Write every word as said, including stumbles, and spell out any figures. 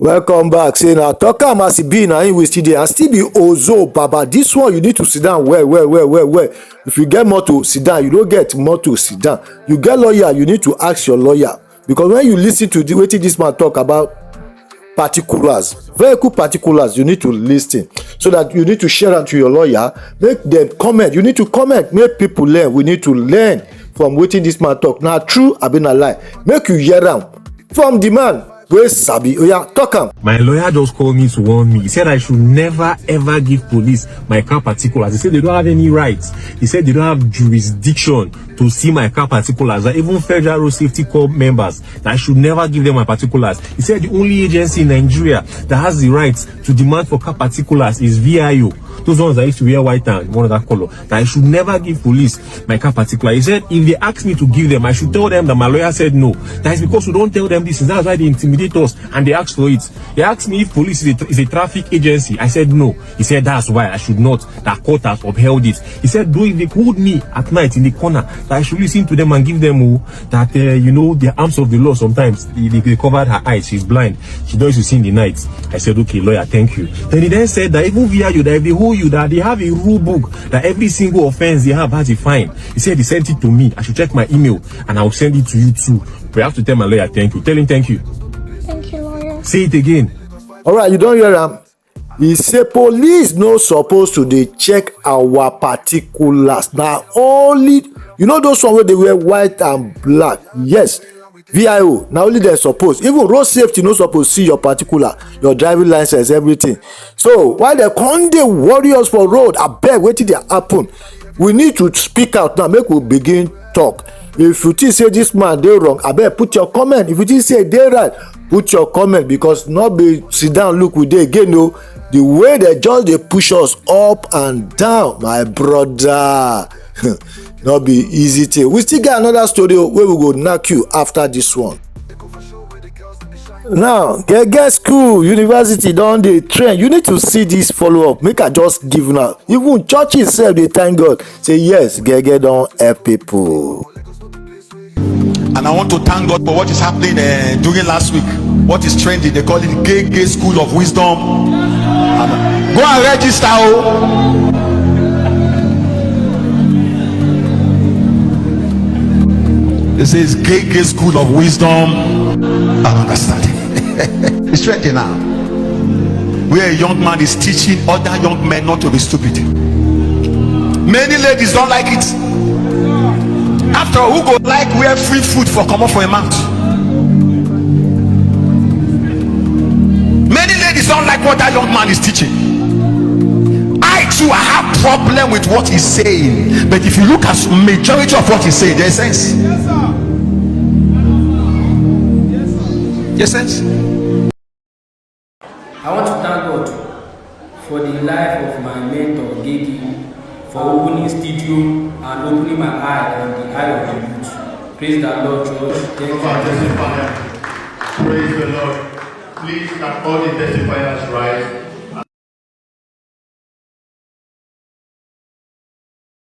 Welcome back. Say now, talk am as e be. Now we still there. I still be Ozo Baba. This one you need to sit down well, well, well, well, well. If you get motor, sit down. You don't get motor, sit down. You get lawyer, you need to ask your lawyer, because when you listen to the wetin this man talk about particulars, vehicle particulars, you need to listen, so that you need to share am to your lawyer. Make them comment. You need to comment. Make people learn. We need to learn from wetin this man talk. Now, true, I been a lie. Make you hear am from the man wey sabi. Oh yeah, talk am. My lawyer just called me to warn me. He said I should never ever give police my car particulars. He said they don't have any rights. He said they don't have jurisdiction to see my car particulars. That even Federal Road Safety Corps members, that I should never give them my particulars. He said the only agency in Nigeria that has the right to demand for car particulars is V I O. Those ones that used to wear white and one other color. That I should never give police my car particular. He said if they ask me to give them, I should tell them that my lawyer said no. That is because we don't tell them this. That's why they intimidate us and they ask for it. They asked me if police is a, is a traffic agency. I said no. He said that's why I should not. That court has upheld it. He said though if they hold me at night in the corner, that I should listen to them and give them, oh, that uh, you know, the arms of the law sometimes they, they, they covered her eyes. She's blind. She doesn't see in the night. I said, okay, lawyer, thank you. Then he then said that even V I O, that if they hold you, that they have a rule book that every single offense they have has a fine. He said he sent it to me. I should check my email and I'll send it to you too. But I have to tell my lawyer thank you. Tell him thank you. Thank you, lawyer. Say it again. All right, you don't hear am. He say police no suppose to dey check our particulars. Na only, you know, those one wey dey wear white and black. Yes, V I O, na only dem suppose. Even road safety no suppose see your particular, your driving license, everything. So why dem come dey worry us for road? Abeg, wetin dey happen? We need to speak out now. Make we begin talk. If you think say this man dey wrong, abeg put your comment. If you think say e dey right, put your comment, because no be sit down look we dey again o. The way dem just dey push us up and down, my brother, no be easy thing. We still get another story o, wey we go knack you after this one. Now, Gege school, university don dey trend. You need to see this follow up. Make I just give una. Even churches sef dey thank God. Say yes, Gege don help people. And I want to thank God for what is happening uh, during last week. What is trending, they call it Gay Gay School of Wisdom. And go and register. Oh. It says Gay Gay School of Wisdom and Understanding. It's trending now. Where a young man is teaching other young men not to be stupid. Many ladies don't like it. After all, who go like wear free food for come up for a month? Many ladies don't like what that young man is teaching. I too, I have problem with what he's saying. But if you look at majority of what he's saying, there's sense. There's sense. I want to thank God for the life of my mentor, Gigi, for opening studio and opening my eye and the eye of the youth. Praise the Lord, church. Thank you. Testify. Praise the Lord. Please, can all the testifiers rise?